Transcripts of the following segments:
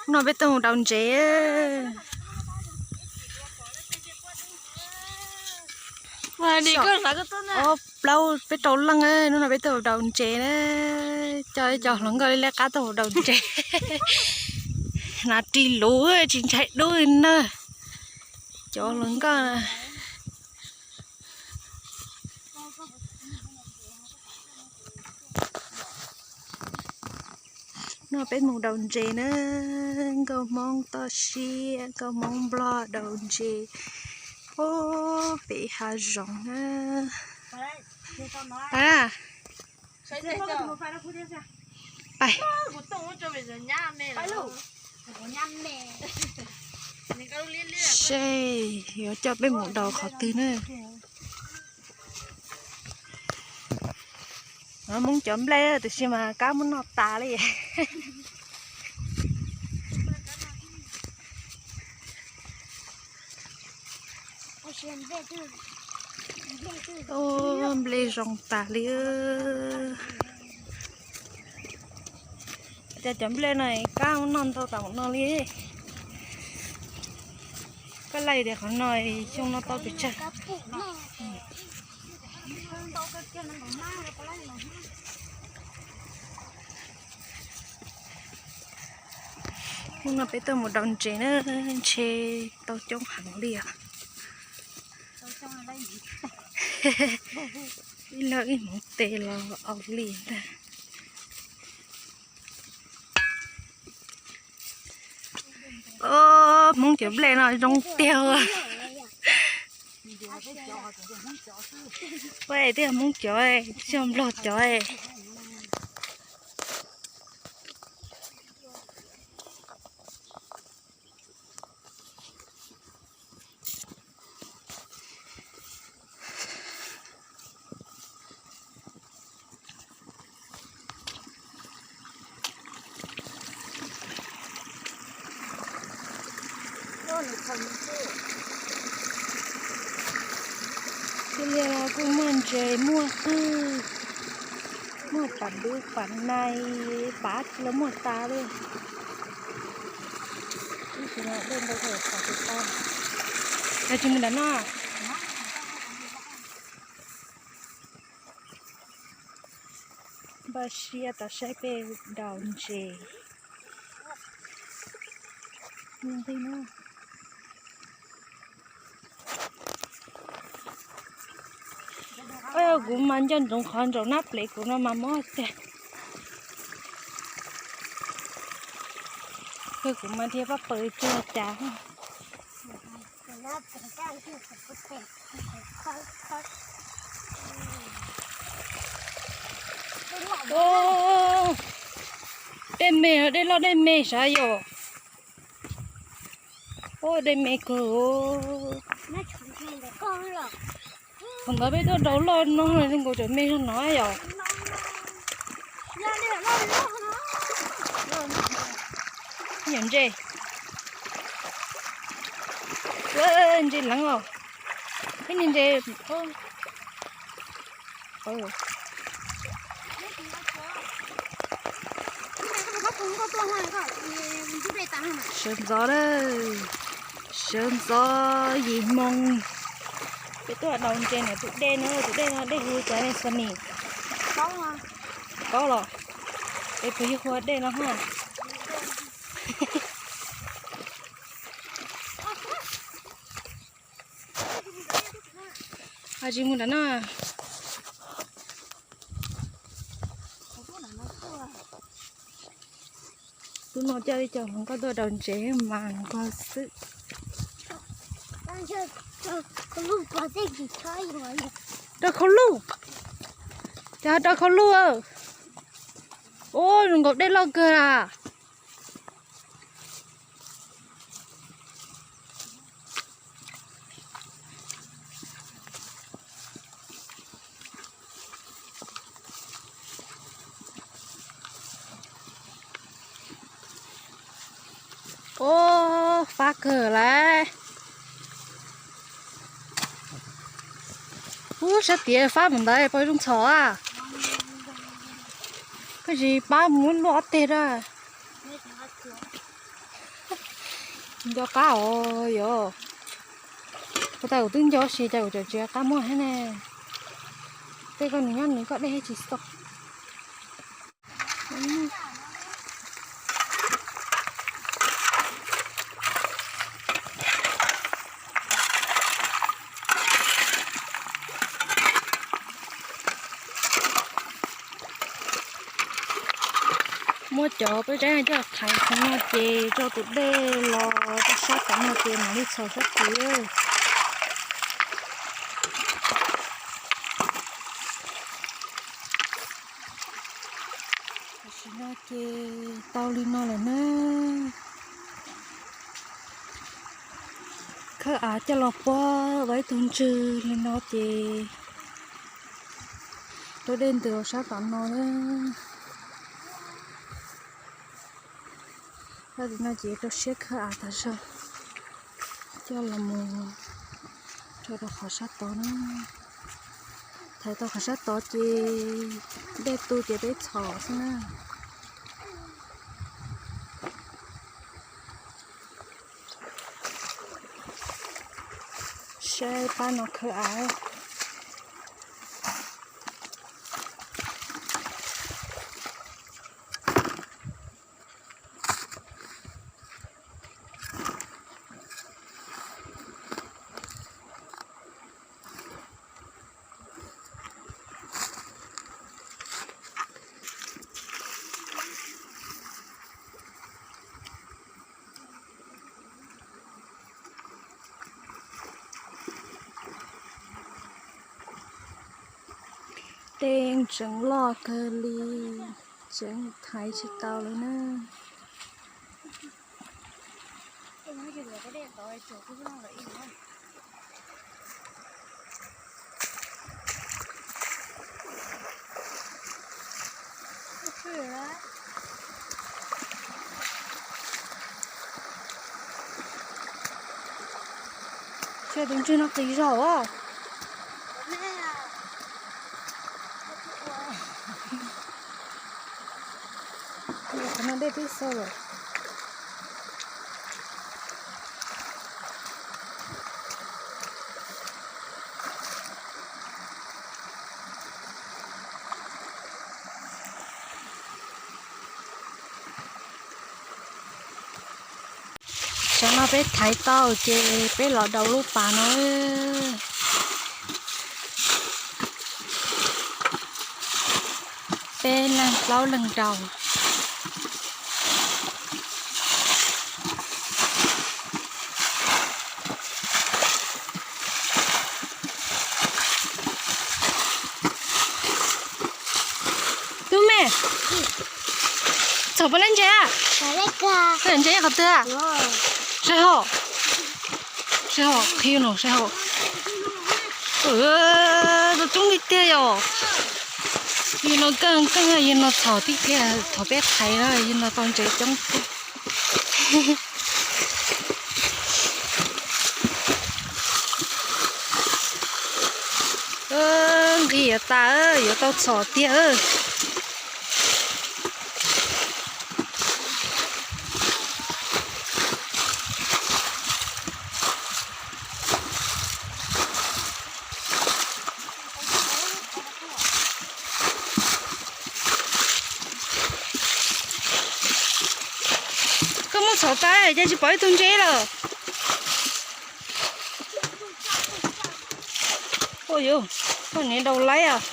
Hnub no peb tuaj mus daus ntses. Ob plaub peb rau leej, hnub no peb tuaj mus daus ntses na. Coj cov hluas nkauj li lej qab tuaj mus daus ntses. Hnav ris luv tsis ntshai dub li na. Cov hluas nkauj na. No peb mus daus ntses na, nkauj Hmoob toj siab, nkauj Hmoob Nplog daus ntses puag pem hav zoov na. Seb yuav coj peb mus daus qhov twg na. Hmoob cov nplej tiam sis mas kab muab noj tas li. Nplej zoo tas li. Cas cov nplej no kab muab noj ntau tas mus no li. Koj laij tias qhov no xyoo no tau pes tsawg. Hnub no peb tuaj mus daus ntses na, ntshe tau coob heev li os. Ib leeg ib hmoov tes los au li ntag. Hmoob cov nplej no zoo tiag. Peb twb yog Hmoob cov, twb yog Nplog cov. Tij Liaj los kuj muaj ntses muaj qwj, muaj pam dub pam nai, pam tsi los muaj tas li. Ib tug no dej ntau thaum xav tus tau. Yog tsis mus nram no. Npaj siab tau saib peb daus ntses. Kuv mas nco ntsoov qhov ntsaum nab plev kuv no mas mob tiag. Kuv mas dhia pab pawg tsuag cas. Dej me, dej loj dej me sav yom. Dej me kawg. Thaum ntawd peb tuaj daus loj no zoo nkaus tseem me zog no yom. Yam ntses, ntses leev os. Ib niag ntses. Sawv ntxov, sawv ntxov yim moo. Peb tuaj daus ntses ntawm tus dej no, tus dej no dej hu cas ne Sunny? Paub los? Es puas yog hu ua dej no ha? Tsis mus nram no. Hnub no coj ib co hluas nkauj tuaj daus ntses mas hluas nkauj xwb. Rau khau luj, cas rau khau luj. Ua zoo nkaus dej loj kawg a. Ua fab kawg lauj. Ub, sab tias fab mus ntawd pom zoo txhom a. Koj tsis pab mus luaj ob teg a. Nco qab os yog. Kuv tas kuv twb nco si cas kuv cov tsis nco qab muag thiab ne. Tej koj nws nyob nws koj dej thiab tsis xo. Muab cov peb tsaib coj thaiv qhov no ces tso tus dej los rau sab tom no ces mam li txhom sab tid. Tam sim no ces tau li no lawm na. Khawb av coj los puag ua ib tug ntswg li no ces rau dej ntws sab tom no na. Tam sim no ces rau siab khawb av tas zog coj los mus rau rau qhov sab tod na. Thaiv tau qhov sab tod ces dej tu ces peb txhom xwb na. Saib pab no khawb av. Dej tseem loj kawg li, tseem thaiv tsis tau li na. Tus ntswg no qis zog as. Qhov no dej twb xau lawm. Tsam no peb thaiv tau ces peb los daus lub pas no. Peb leeg plaub leeg daus. Tub me, txhom puas lab ntses? Ntses qhov twg? Saib hauv, saib hauv, qhib no saib hauv. Tau coob tiag tiag yom. Yog no keej keej yog no txhom tiag tiag, thaum peb thaiv no yog no tau ntses coob tiag. Nqis yuav tas, yuav tau txhom tiag. Koj muab txhom tas cas tsis pom ib tug ntses lawm. Ua yuav, koj niam daus laib os.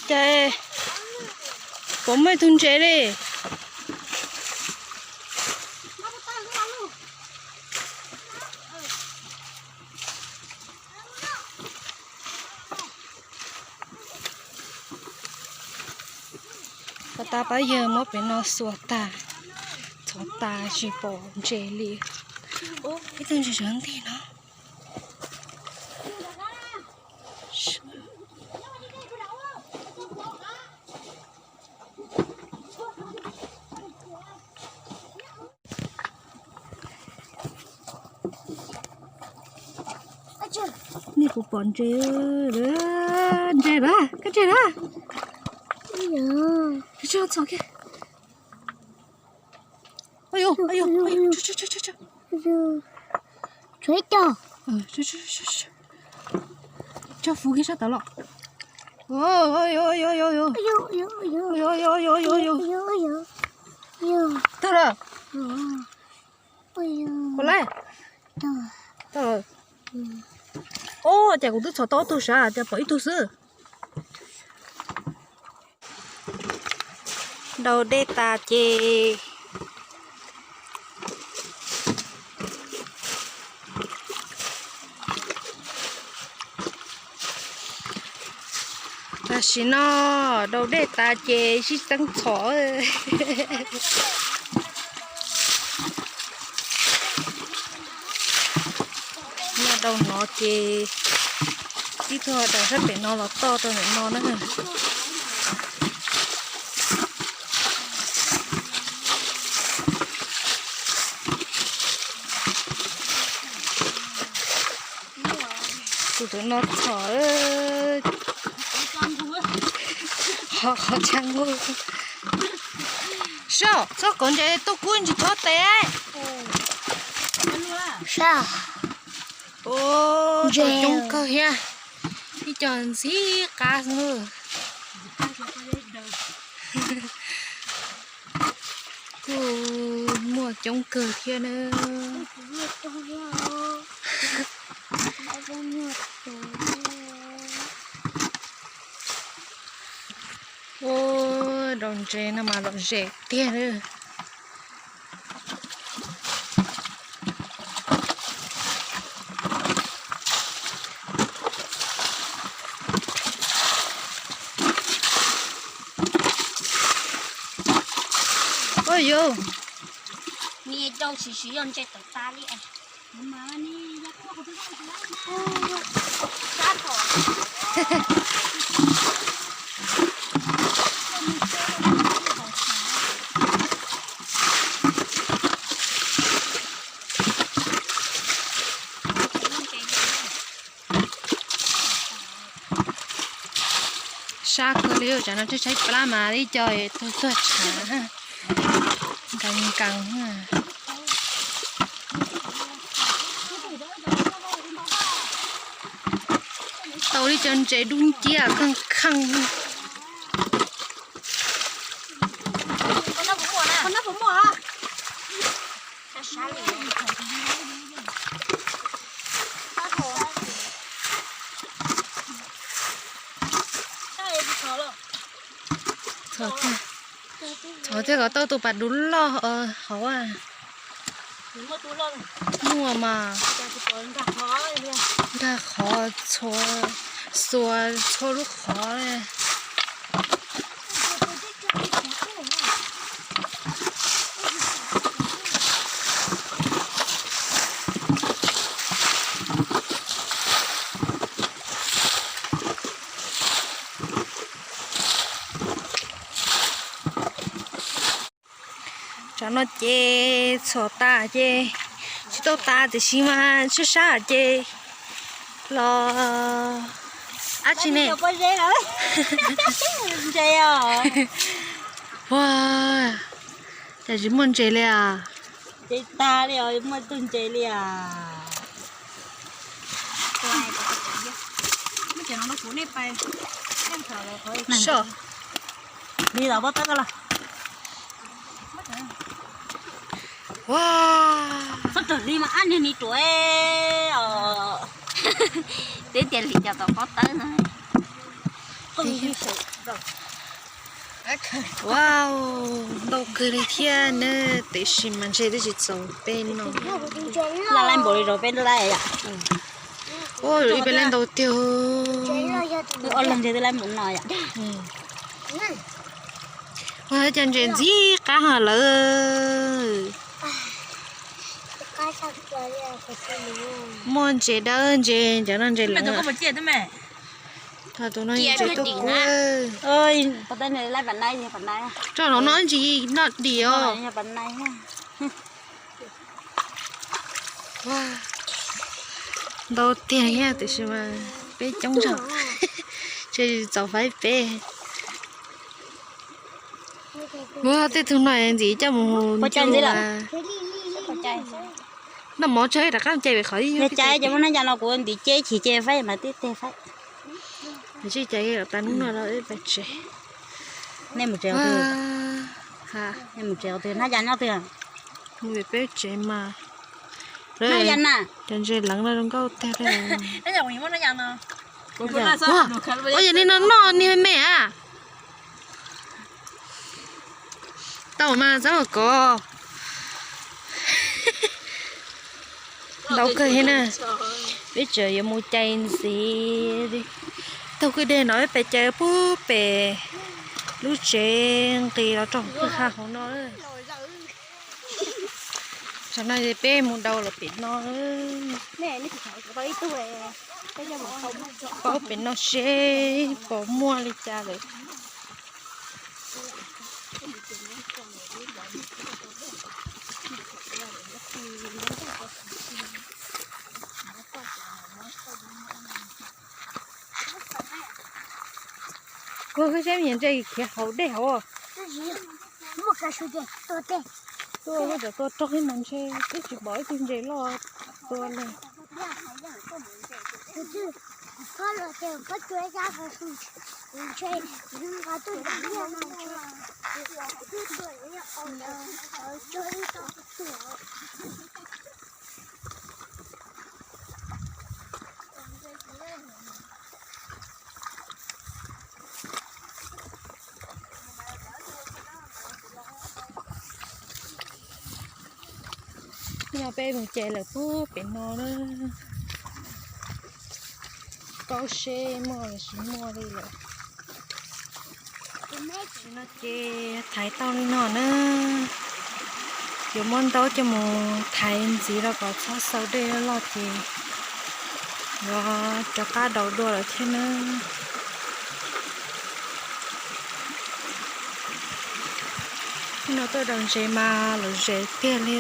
Cas puas muaj ib tug ntses li. Pab tab pab yawg muab pem no xuas tas, txhom tas tsis pom ntses li. Ib tug ntses sawv ntej no. Nej puas pom ntses? Ntses lawm, koj ntses lawm. Tsis txhom kiag. Tshuav ib co. Tso fuv kiag sab tod los. Tag lawm. Puas laij? Tag lawm. Ub, cas kuv twb txhom tau ob tug sav, cas pom ib tug xwb. Daus dej tas ces tam sim no daus dej tas ces sib teeb txhom. Noj daus no ces tib tug daus sab pem no los toj rau ntawm no na. Tus tus no txhom, ho qhov tshaj nkuj. Soj, txhob kov ntses tuaj kub ntsis thob tes. Soj. Ntses coob kawg thiab, ib co ntxhib qab xwb. Kuj muaj coob kawg thiab na. Ua, daus ntses no mas lom zem tiag na. Ua yuv, niag rau siv siv yog ntses tawm tas li. Sab kawg li, tsam no tshaib tshaib plab mas ib co tuag tuag tshav nkees nkees. Tau li cov ntses dub nciab kheej kheej. Txhom thiaj kom tau tus pas dub loj hauv. Muaj mas, nkag qhov, xuas txhua lub qhov. Tsam no ces txhom tas ces tsis tau tas tiam sis mas sab sab ces los dab tsi ne. Ua, cas tsis muaj ntses li as. Ces tag li os, muaj tug ntses li as. Soj. Li los pob tawb ko los. Ua, txhob raws li mas ab niag ni ruam os. Twb tias li cas tom pob tawb no. Wow, ntau kawg li thiab ne, tiam sis mas ntshe twb tsis txaus peb noj. Laj laib npaum li rau peb laib yom. Ua, ib peb laib ntau tiag. Ob leeg ntshe twb laib mus no yom. Ua, cas ntses ntxim qab heev lawm. Muaj ntses dawb ntses, cov no ntses lawm. Tus no ntses tuaj kub. Tso no no ntsis noj dim os. Ntau tiag thiab tiam sis mas peb coob zog, ntshe tsis txaus faib peb. Muab tej tug no ntxiv coj mus noj mov tseg rov qab cais qhov. Cais ces muab noj ya no kuv ntim ceb chim ces faib mas tib teg faib. Ntshe cais tas hnub no pais tsev. Nej mus tsev qhov twg? Nej mus tsev qhov twg? Noj ya nyob twg? Mus peb tsev mas. Noj ya na. Cov ntses leev no zoo nkauj tiag li. Ua yog li no noj niag me me a. Tau mas txhob kov. Ntau kawg thiab na. Peb tseem yuav mus cais ntxiv. Taug kwj deg no peb pais cais puag pem lub tsev nqis los rau kwj ha hauv no. Tsam no peb mus dau los pem no. Paub pem no seb puas muaj li cas lawm. Kuv saib me ntses khiav hauv dej hauv. Tuaj, tuaj rau ib mas ntshe twb tsis pom ib tug ntses loj tua li. No peb mus cais lawm puag pem no na. Paub seb muaj los tsis muaj li lawm. Tam sim no ces thaiv tau li no na. Yuav muab ntaub coj mus thaiv ntxiv rau kom txhob xaus dej loj ces yuav rov qab daus dua lawm thiab na. Hnub no tuaj daus ntses mas lom zem tiag li.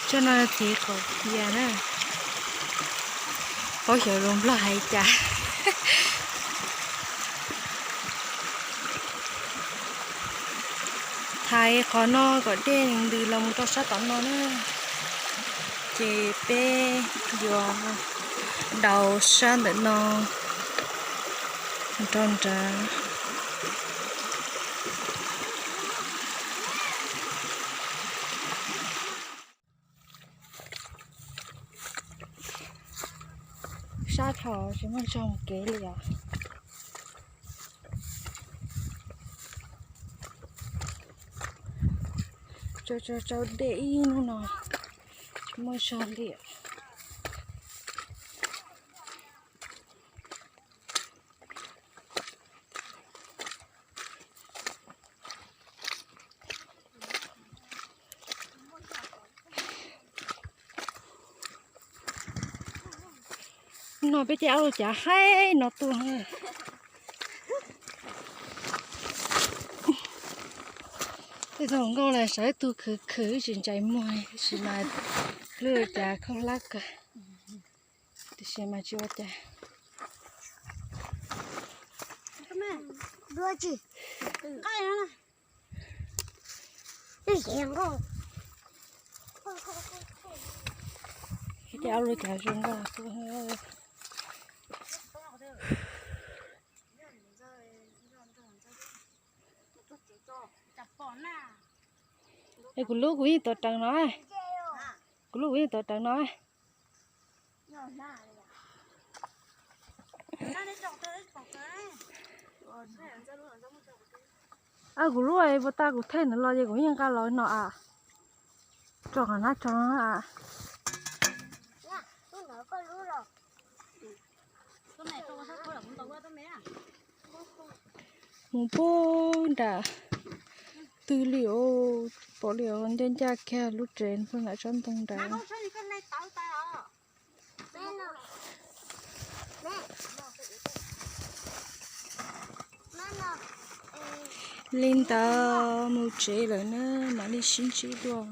Tsob no txiv qaum cia na, paub xyov lus Nplog hais cas. Thaiv qhov no kom dej ntws los mus rau sab tom no na, ces peb yuav daus sab ntawm no rau nrad. Sab dhau tsis muaj zog mus kev li os. Tsau tsau tsau dej ib hnub no tsis muaj zog li. No peb tej aub cav haib no tuaj. Tej tug hluas nkauj los sawv ib tug khwv khwv tsis ntsais muag, tab sis mas lub cav khaub hlab kawg, tiam sis mas tsis ua cas. Tej aub lub cav zoo nkauj. Es kuv lub kuv yeej tuav rawv no. Kuv lub kuv yeej tuav rawv no. Kuv lub puas tas kuv thej ntawd los ces kuv yeej nqa los no as. Tso qhov no tso as. Mus puag nram twg li os, pom li os, ncaj ncaj kiag lub tsev puag nram tsob ntoo nrad. Li ntawd mus tsev lawm na, mam li sib ntsib dua.